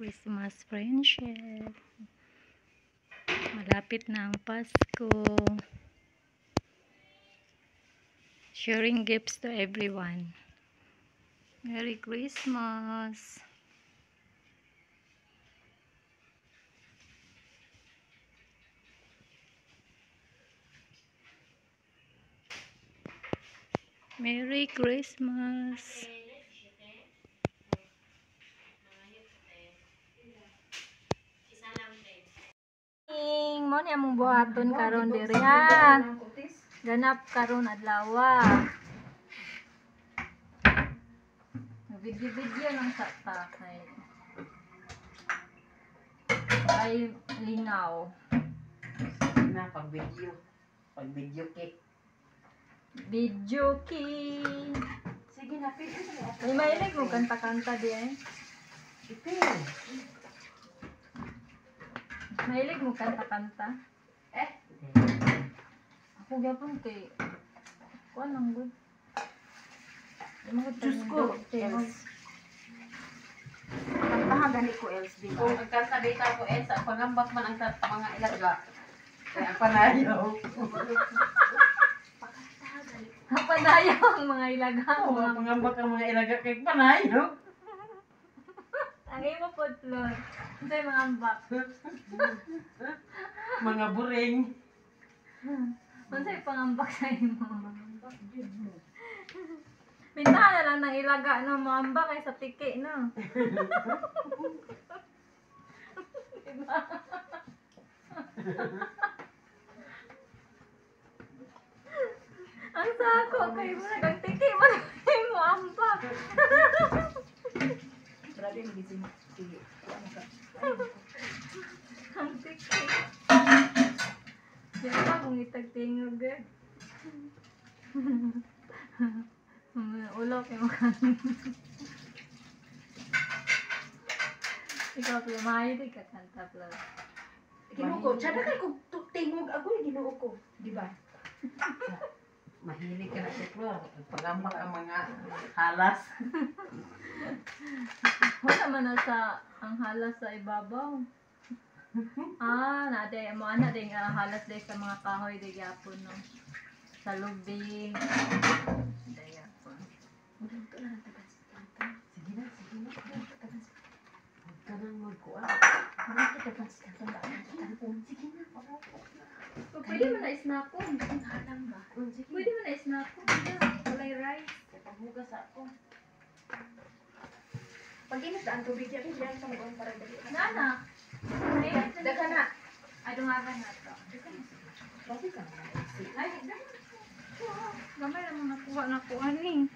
Christmas, friendship. Malapit na ang Pasko. Sharing gifts to everyone. Merry Christmas. Merry Christmas. Mo ni among buhaton karon diri ha. Ganap karon adlawa. Video-video lang sa ta kay ay lingaw. Na pag video. Pag video cake. Video key. Sige na, pili. May mahilig mo kanta-kanta di eh. Ipil. Mahilig mo kanta-kanta. Eh. Ako gyapon kay kuan lang gud. Diyos ko, Els. Kantahan gani ko, Els, di ba? Kung ang kanta data ko Elsa, pangambak man ang mga ilaga. Kaya ang panayaw. Panayaw ang mga ilaga. Oo, pangambak ang mga ilaga kay panayaw. Ang imo pod, Flor. Unsay mga ambak? Mga buring. Unsay pangambak sa imo? Mintahan na lang ng ilaga no, moambak kay sa tiki no. Diba? Ang sako kay mo ang tiki man mo ambak. Grabe ang gising si ano ka. Ang tiki. Di ba kung itagtingog eh. Ulo kay mo kan. Ikaw, Flo, mahilig ka kanta, Flo. Ginoo ko, tsada kay kog tingog agoy Ginoo ko, di ba? Mahilig ka na si Flor. Pangambak ang mga halas. Wala man na sa ang halas sa ibabaw. Ah, na day mo ana day nga halas day sa mga kahoy day gyapon no. Sa lubing. Day gyapon. Sige na, sige na. Huwag ka nang magkuha. Sige na, pangambak na. Pwede mo na isnakon. Halang ba? Sige. Pwede mo na isnakon. Walay rice. Paghugas ako. Pag init ang tubig yan, diyan sa mga para dali. Nana. Daghan na. Ay, dungagan na to. Grabe ka na. Ay, gamay lang mo nakuha na kuha ni.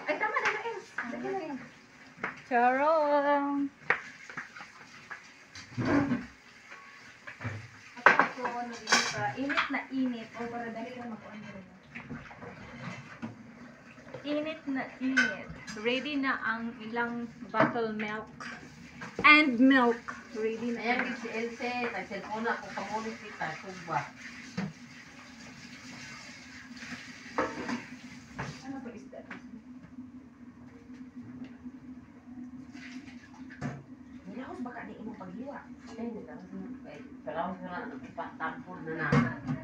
Ay, tama na na, Els. Daghan na yan. Charong. Ako nag-init init na init. O, para dali lang makuha na rin. Init na init. Ready na ang ilang bottle milk. And milk. Ready na. Ayan, si Elsie. Tag-cellphone ako. Pangulit kita. Kuba. Ano ba isda? Nilahos baka ni imong paghiwa. Ay, nagkaroon na. Pero ako na ipatampol na na.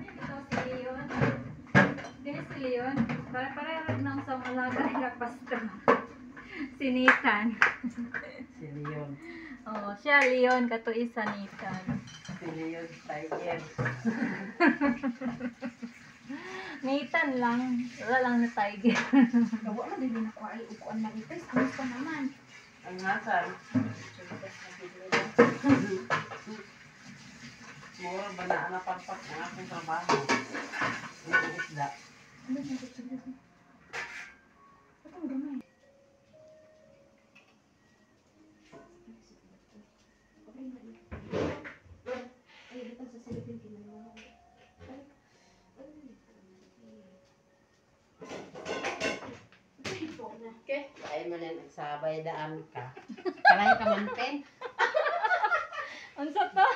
Ito si Leon. Dini si Leon. Para-pareho ng sa malaga nila pasto. Si Nathan. Si Leon. Oh, siya Leon, kato isa Nathan. Si Leon Tiger. Nathan lang. Wala lang na tiger. Gawa man din nakuha ay upuan man ito. Kamusta naman? Ang nasal. Mura ba na napagpak ang akong trabaho? Ang isda. Ano ba ito? Atong gamay. Ay, bitang sa silipin kinay. Okay. Ay man yan, nagsabay daan ka. Kalay ka man, Pen. Unsa to?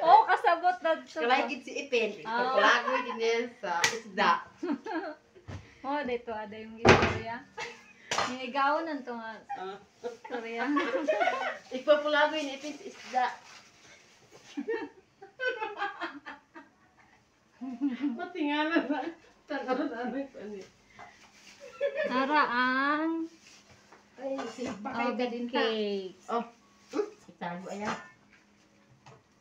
Oh, kasabot na to. Kalay gid si Ipin. Ah. Pagpalagoy din yan sa isda. Oh, dito ada yung istorya. Nigaw to nga. Ah. Korea. Ipapulagoy ni ipis isda. Matingala na. Tanaw na ano ito. Tara ang Ay, bakay ka oven din ta. cake. Oh. Itago ayan.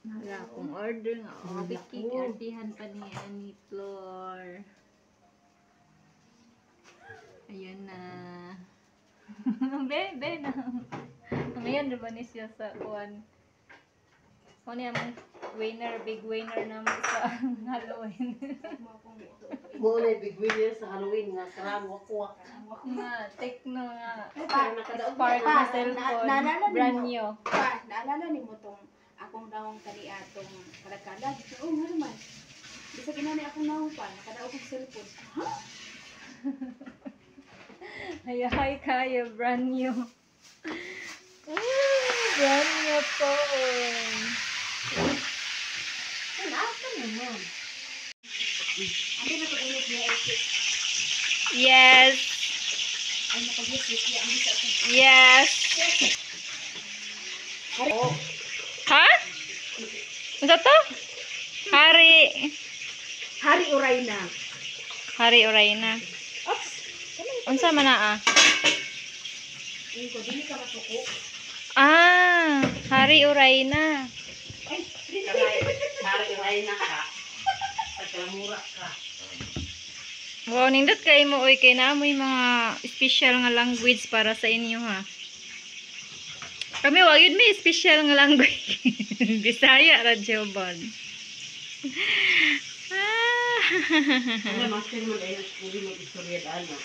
Wala akong order nga oven cake. Naku. Artihan pa ni Annie Flor. Ayun na. Be, be na. Ngayon, diba ni siya sa kuan? Kung niya mong winner, big winner na mo sa Halloween. Muna big winner sa Halloween nga karang wakwak. Nga, techno nga. Pa, Spark Pa, na cellphone. naalala nimo? Brand new. Pa, naalala nimo tong akong nawong kaniatong kalagkalag. Oo, nga naman. Bisag inani akong nawong pa, nakadaog kong cellphone. Ha? Hayahay kayo, brand new. Ah, brand new phone. Ano naman? Ano na pag-ulit niya ay Yes. ay nakag-yes niya ang bisa ko. Yes. Oh, Ha? Ano to? Hari. Hari uray na. Hari oray na. Ops. Unsa man na ah? Ingko dili ka masuko. Ah, hari oray na. Ay, karay na ka. Pagkamura ka. Wow, nindot kay mo oy kay naamoy mga special nga language para sa inyo ha. Kami wa yun may special nga language. Bisaya ra jud. Ah. Ano master mo dahil puri mag-istorya daan na.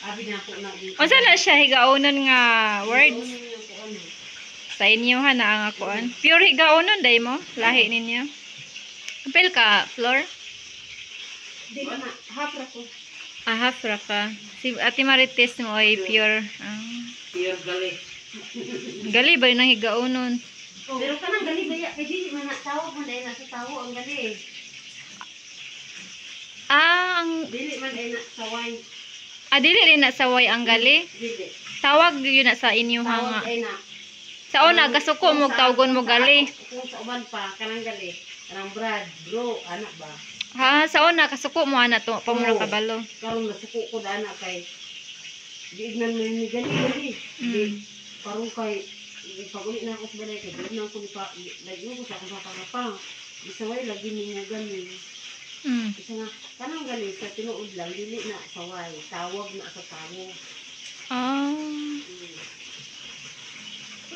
Abi na ako na. Unsa na siya higaonon nga words Ano yung ano? sa inyo ha na ang akuan. Pure higaonon day mo lahi ninyo. Apil ka, Flor? Dili half ra ko. Ah, half ra ka. Si Ate Marites mo ay pure. Ah. Pure gali. Gali ba yun ang higaonon? Pero kanang gali gaya kay dili man na tawag man dahil nasa tawo ang gali. Ah, ang Dili man dahil na saway. ah, dili rin na saway ang gali. Dili. Tawag yun na sa inyo ha Tawag nga. dahil na. Sa una, gasuko mo, tawgon mo gali. Kung sa uban pa kanang gali. Kanang brad, bro, anak ba? Ha, sa una, kasuko mo ana to, pamura Oo. kabalo. Karon nasuko ko dana kay giignan mo ni gali gali. Di karon kay pag-uli na ako sa balay kay di na ako ni pa lagi ko sa akong papa. Bisaway lagi ni nga gani. Isa nga kanang gali sa tinuod lang dili na saway, tawag na sa tawo. Ah. Mm.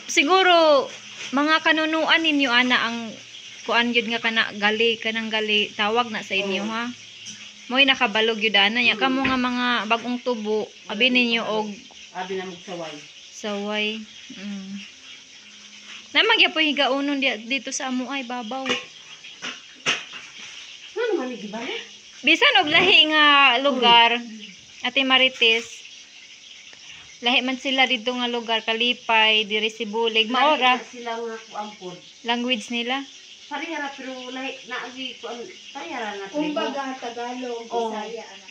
Siguro mga kanunuan ninyo ana ang kuan yun nga kana gali kanang gali tawag na sa inyo Oo. ha. Mo'y nakabalog yun ana nya kamo nga mga bagong tubo abi ninyo og Abi na magsaway. saway. Mm. Naman gyapon higaonon dito sa amo ay babaw. Ano man ni gibala? Bisan og lahi nga lugar, Ate Marites, lahi man sila dito nga lugar, Kalipay, diri Sibulig, maora Lahi na sila nga kuan pod. language nila. Parehara pero lahi naagi kuan parehara na tribo. Kumbaga Tagalog, Oo. Bisaya ana.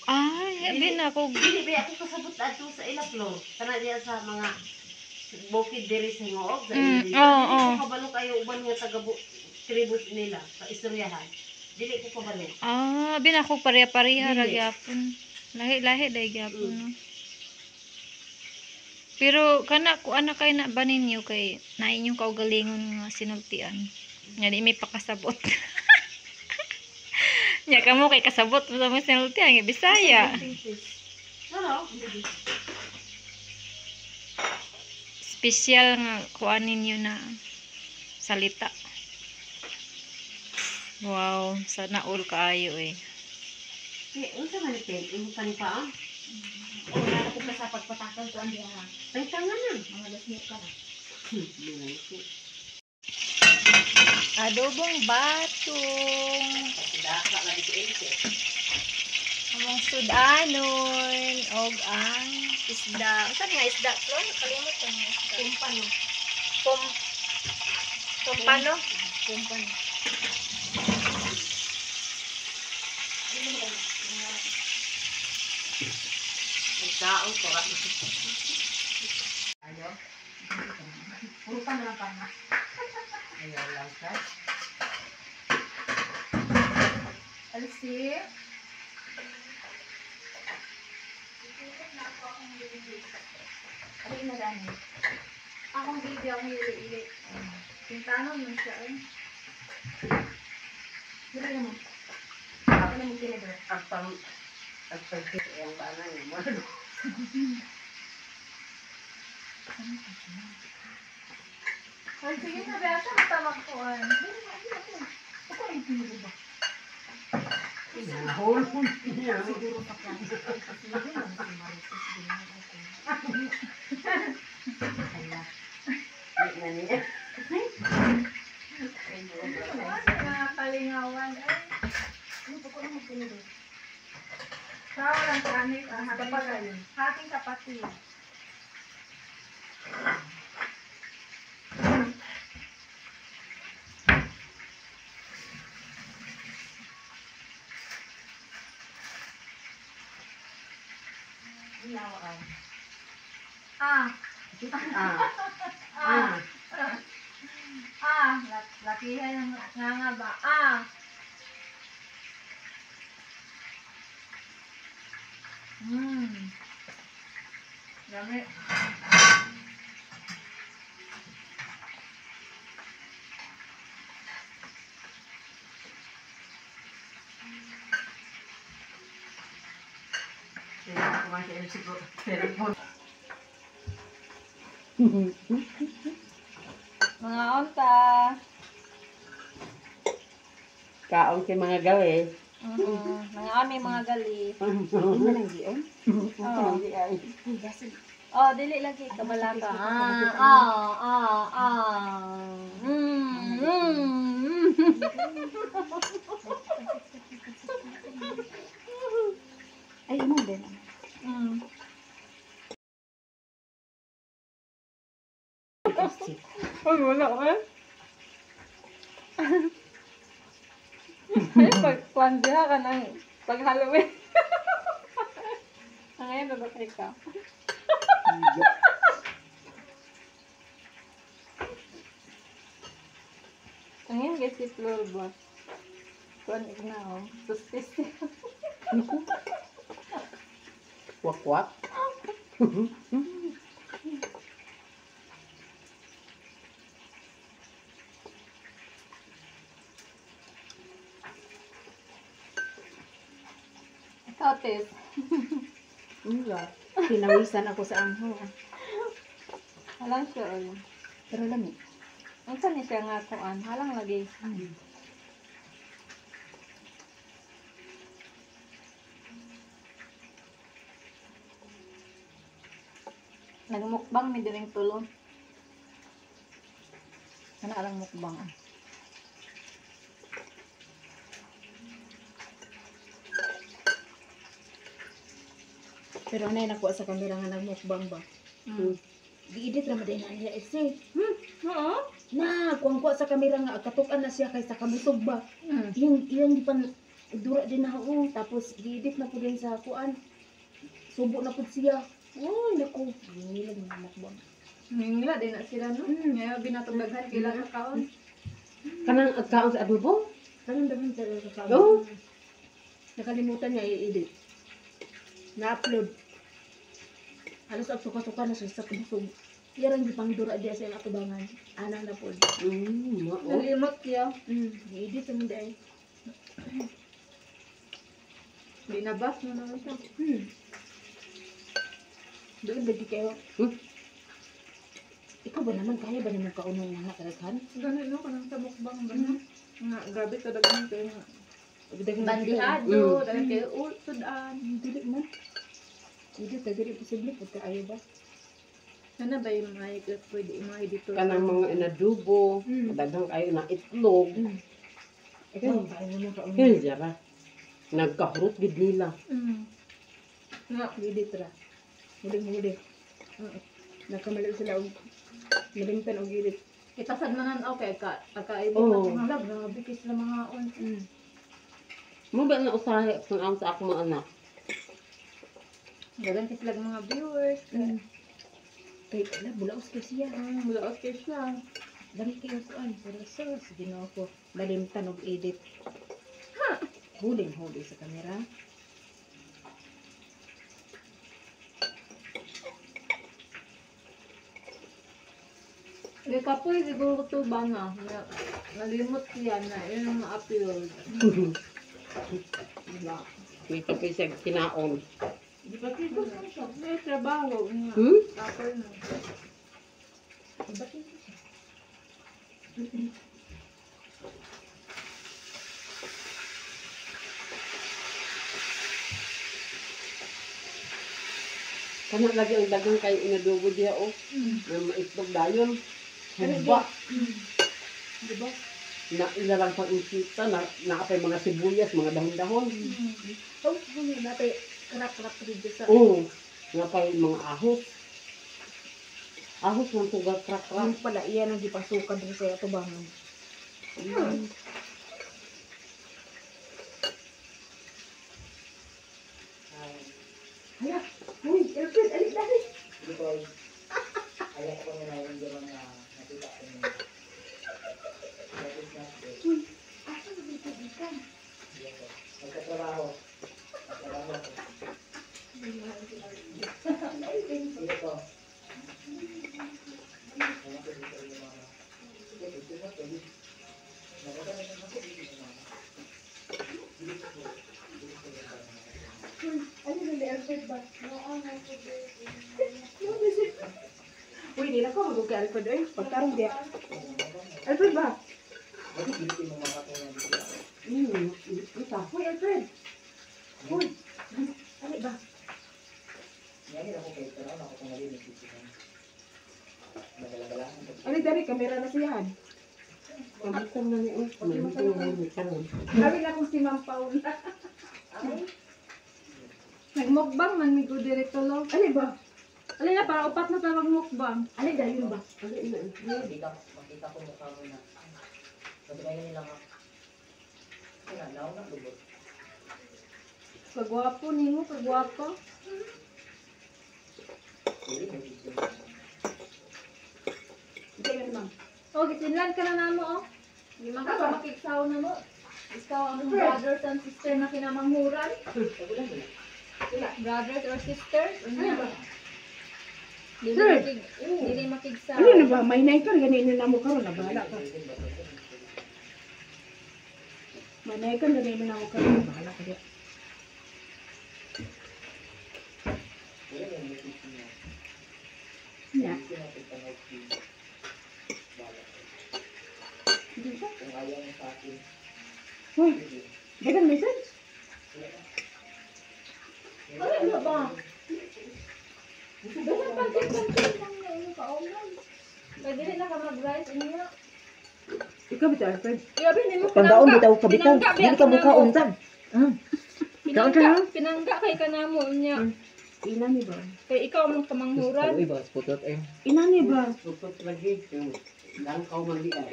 Ay, abi na ako. Dili ba ako kasabot adto sa Ilaplo. Kana diya sa mga bukid diri sa Hingoog sa Mm, Indonesia. oo, Dili oo. ko kabalo kayo uban nga taga tribus nila sa istoryahan. Dili ko kabalo. Ah, abi na ako pareha-pareha ra Dili. gyapon. Lahi-lahi dai gyapon. Mm. No? Pero kana ko ana kay na ba ninyo kay na inyong kaugalingon nga sinultian. Nga di may pakasabot. Nya kamo kay kasabot mo sa mga sinultian nga Bisaya. Ano? Special nga kuan ninyo na salita. Wow, sana all kaayo eh. Kay unsa man ni Pen? Imo pa ni pa? Ah? O wala ko sa pagpatakal ko ang diha. Ay tanga na. Mga lasmo ka na. Mga ko. Adobong batong. Daka lagi si Elsie. Among sudanon og ang isda. Unsa nga isda, Flor? Kalimot ko nga isda. Kumpano. Pom Pompano? Kumpano. Kaon ko ra. Ayo. Puro pa na lang pa na. Ayaw lang ka. Elsie? Ano na gani? Akong baby, akong ili-ili. Pintanon man siya eh. Dili na mo. Ako na mo tinidor. Ang pang ang pagkit ang banay mo. Ay, sige na, Beata, matawag ko ay. Ako ay tinidor ba? Nahulog niya. Siguro pa ka. Siguro na si Marites. Ala. Di na niya. Ay, mga kalingawan ay. Ano pa ko na magtinidor? Tao lang kanin, ah, hating kapatid. Ah, Ah. ah, Ah. ah, lakihan ng nga nga ba? Ah. Hmm. Dami. Kaya kumain si Elsie ko. Cellphone. Mga onta. Kaon kay mga gawi. Mga ami, mga gali. Ano lang gion? Oh. Ay, basi. Oh, dili lagi kabalaka. Ah, ah, ah, ah. Mm, mm. Ay, imo din. Ay, wala eh. Ay, pag kwan diha ka ng pag Halloween. Ang ngayon, babakay ka. Ang ngayon, guys, si Flor ba? Kwan na, oh. Sustis. Wakwak. Ikaw, Tess. Wala. Pinawisan ako sa anghang. Halang siya, oh. Pero lami. Ang saan niya siya nga kuan? Halang lagi. Nagmukbang mi diring tulon. Ano alang mukbang? Ah. Pero anay nakuha sa kamera nga nagmukbang ba? Mm. Gi-edit ra man din na niya ese. Oo. Na, kuang kuha sa kamera nga katukan na siya kay sa kabusog ba. Mm. Iyang iyang gipan dura din na ako tapos gi-edit na po din sa kuan. Subo na pud siya. Uy, naku, nilag na mukbang. Mingla din na sila no. Mm. Ngayon binatugdaghan kila ka kaon. Kanang agkaon sa adobo? Kanang dami sa sa Oo. Nakalimutan niya i-edit. Na-upload. Halos ang suka-suka na siya sa kabusog. Iyang gipang dura diya sa iyang atubangan. Ana na pod. Mm, mao. Nalimot siya. Gi-edit naman dahil. Binabas mo naman siya. Doon lagi kayo. Hmm? Ikaw ba naman, kaya ba naman kaunong mga kadaghan? Ganun no kanang sa mukbang ba no? Nga grabe ka daghan kayo nga. Bandihado. Bandihado, daghan kayo sudan. Dili man. Dili, ta dili posible pagka ayaw ba? Sana ba yung mga pwede mga editor? Kanang mga inadubo, daghang kayo na itlog. Ikaw, kaya naman kaunong. Kaya siya ba? Nagkahurot gid nila. Mm. Nga Dili tra. Huling-huli. Nakamali sila og nalimtan og edit. Itasad man nan okay ka pagka-edit Oo. na tingala grabe kay sila mga on. Mo ba na usahay kung ang sa akong mga anak? Dagan kasi lang mga viewers. Mm. Kay ala bulaos kay siya. Bulaos kay siya. Dami kayo kuan. Pero sus, Ginoo ko. Malimtan og edit. Huling huli sa kamera. May kapoy siguro to ba nga. Nalimot siya na yun ang ma-upload. Diba? May kapoy siya kinaon. Di ba kito siya? May trabaho. Nga. Hmm? Kapoy na. Di ba kito siya? Kana lagi ang dagang kay inadugo diya oh. May maitlog dayon. Humba. Di ba? Na ila lang pang insita na naapay mga sibuyas, mga dahon-dahon. Oh, huli natay krap-krap dito sa Oo. Nga pa'y mga ahos. Ahos ng tugal krak-krak. Yung pala iyan ang gipasukan din sa atubangan. Hala, uy, Alfred, alik dali. Because ayaw ko na yung mga nakita ko na that is not good. Uy, asa na dito gikan? Yes, sir. Magkatrabaho. Magtrabaho ko. Dito ko. Ayaw ko dito yung mga Dito, dito, dito. Nakuha na yung ako dito yung mga Dito ko. Dito ko yung mga Uy, ano na ni Alfred ba? Uy, di na ko mag kay Alfred oy. Pagtarong diya. Alfred ba? Bakit dito yung mga katulad dito? Ita. Uy, Alfred. Uy. Ano ba? Yan ako kay pero ako kung narinig dito. Magalagalahan. Ano dali kamera na siya. Pagkam na niyo. May karon. Sabi na kung si Ma'am Paula. Nagmukbang man mi ko dirito lo. Ano ba? Alin na para upat na ta magmukbang. Ano dali ba? Ano na? Makita, makita ko mukha mo na. Sabi kayo nila nga. Kasi na, nauna, lubot. Pagwapo nimo, pagwapo. Pwede may video. Hindi na ma'am. Oh, gitinlan ka na namo oh. Di man ka makiksaw na mo. Ikaw ang mong brothers and sister na kinamanghuran. Brothers or sisters. Ano ba? Dili Sir. makig dili makigsaw. Ano na ba? May nine ka ganyan na mo karon na bahala ka. May nine ka ganyan na mo karon bahala ka. Diya. Wala may message niya. Nya. Hindi ko natin please. Bala. Hindi siya. Kung ayaw mo sa akin, Uy, sige. dagan message. Wala na. Ano na ba? Dagan pansin-pansin lang na imo kaungan. Pwede rin na ka mag-rice inyo. Ikaw bitaw Alfred. Grabe nimo Pagdaon bitaw kabitaw. Pinangga Dili ka mukha untan. Pinangga, pinangga kay kanamo niya. Inani ba? Kay ikaw ang kamanghuran. Uy, baka putot ay. Inani ba? Putot lagi. Langkaw man di ay.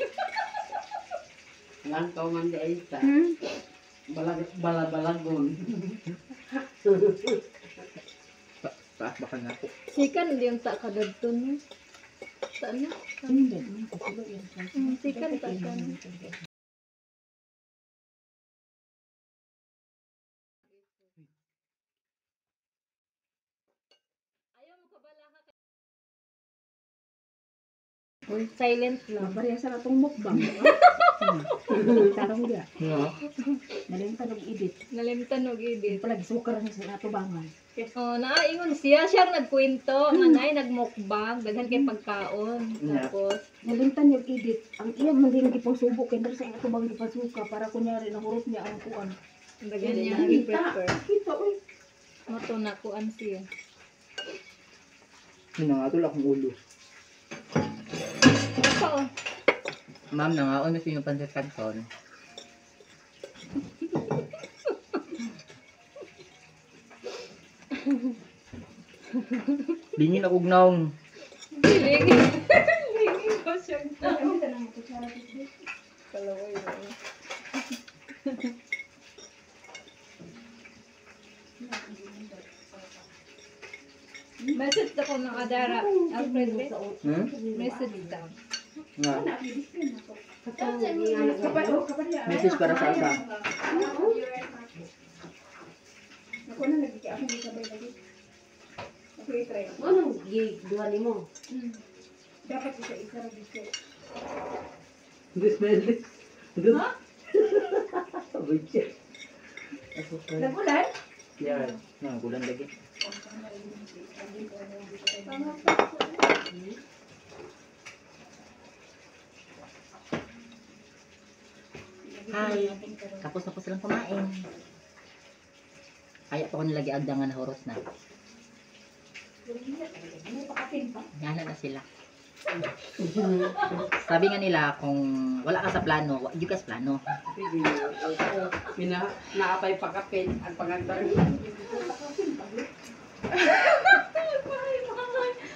Langkaw man di ay sa. Hmm? Balag balabalagon. Taas baka na ako. Sikan di yung ta kadadto no. Saan na? Hindi. Sikan ta ka. Ayaw mo kabala ka. Uy, silent lang. Mabarya sa atong mukbang. Tarong dia. No. Nalimtan og edit. Nalimtan og edit. Pala gisukar na sa atubangan. Oh, naaingon siya, siya ang nagkwento nga naay nagmukbang, daghan kay pagkaon. Yeah. Tapos Nalimtan yung edit. Ang iyang man din gipangsubo kay diri sa iyang atubang gipasuka para kunyari nahurot niya ang kuan. daghan niya Kita, gi-prepare. kita uy. Moto na kuan siya. Nangatol akong ulo. Ito, oh. Ma'am, nangaon na siya yung pancit canton. Bingin ako ugnaong. Lingin. Lingin ko siya. Ano ka nang kutsara tisbi? Kalaway ba? Message ako ng Adara. Alfred, Hmm? message daw. Nga. Kapal, kapal niya. Message para sa asa. Ako na lagi kay ako sabay lagi. Ako i-try. Anong duha nimo? Dapat isa-isa ra dito. This smell it. Huh? Bullshit. Nagulan? Yeah. No, gulan lagi. Hi. Tapos na po silang kumain. Kaya pa ko nilagi agdangan na horos na. Yana na sila. Sabi nga nila, kung wala ka sa plano, you ka sa plano. Mina naapay pakapin ang pangagdang.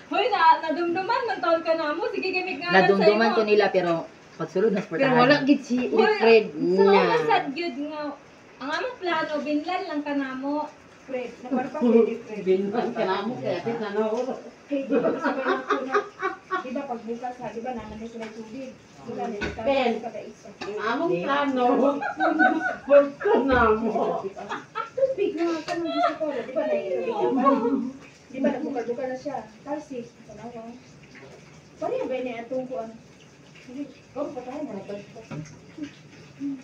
Hoy, na nadumduman man taon ka na mo. Sige, gimik nga Nadumduman ko nila pero pagsulod na sa Pero portahan. wala gid si Fred Sa na. una sad gyud nga ang among plano binlan lang ka namo. Fred, naparpa Fred, Fred. Binman ka na mo kaya pit na no. Kay di ba sa mga kuna, di ba pagbukas ha, di ba nanamay sila tubig. Di ba nilita Ben. kada isa. Ang among plano, punto na mo. Tubig na kanang gusto ko, di ba naiinom. Di ba nagbukal-bukal na siya. Tarsi, tanawa. Pareha ba ni atong kuan? Hindi, karon pa tayo na.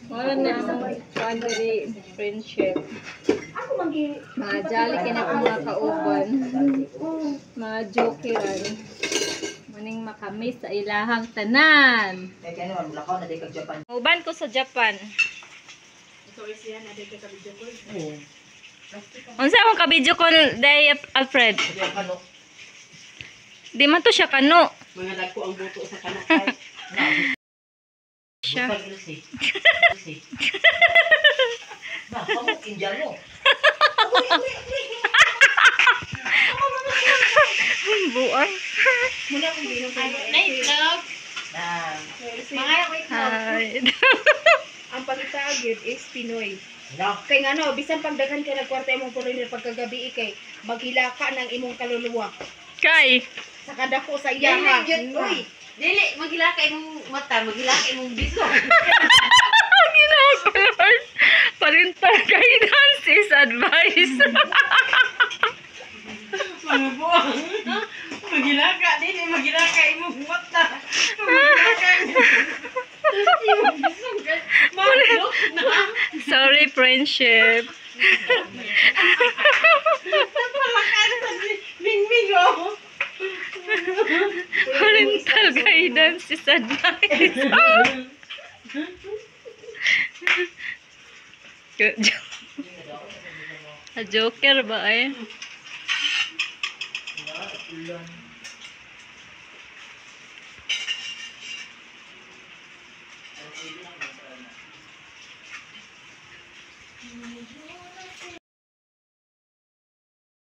Wala na ang family friendship. Ako manggi Mga jolly kina akong mga kauban. Mga jokeran. Maning makami sa ilahang tanan. Kaya kaya naman, mulakaw na di kag Japan. Uban ko sa Japan. Ikaw is yan, aday ka sa video call. Oo. Unsa akong ka-video call day Alfred? Kano? Di man to siya kano. Mga dagko ang buto sa kanakay. Siya. Na, pamuk Indiano. Buang. Muna akong ginom sa Na, Hi. Ang pangitaag yun is Pinoy. na. Kay ngano, bisan pagdaghan ka nagkwarta imong foreigner pagkagabi kay maghila ka ng imong kaluluwa. Kay. Sa kadako sa iyaha. Uy, dili magila ka imong mata, magila ka imong bisog. Ginoo ko, Lord. Parental guidance is advice. Mga buang. Magila ka, dili magila ka imong mata. Magila ka imong bisog. Malok na. Sorry, friendship. Napalakan sa mingming oh. Parental guidance is advice. A joker ba eh?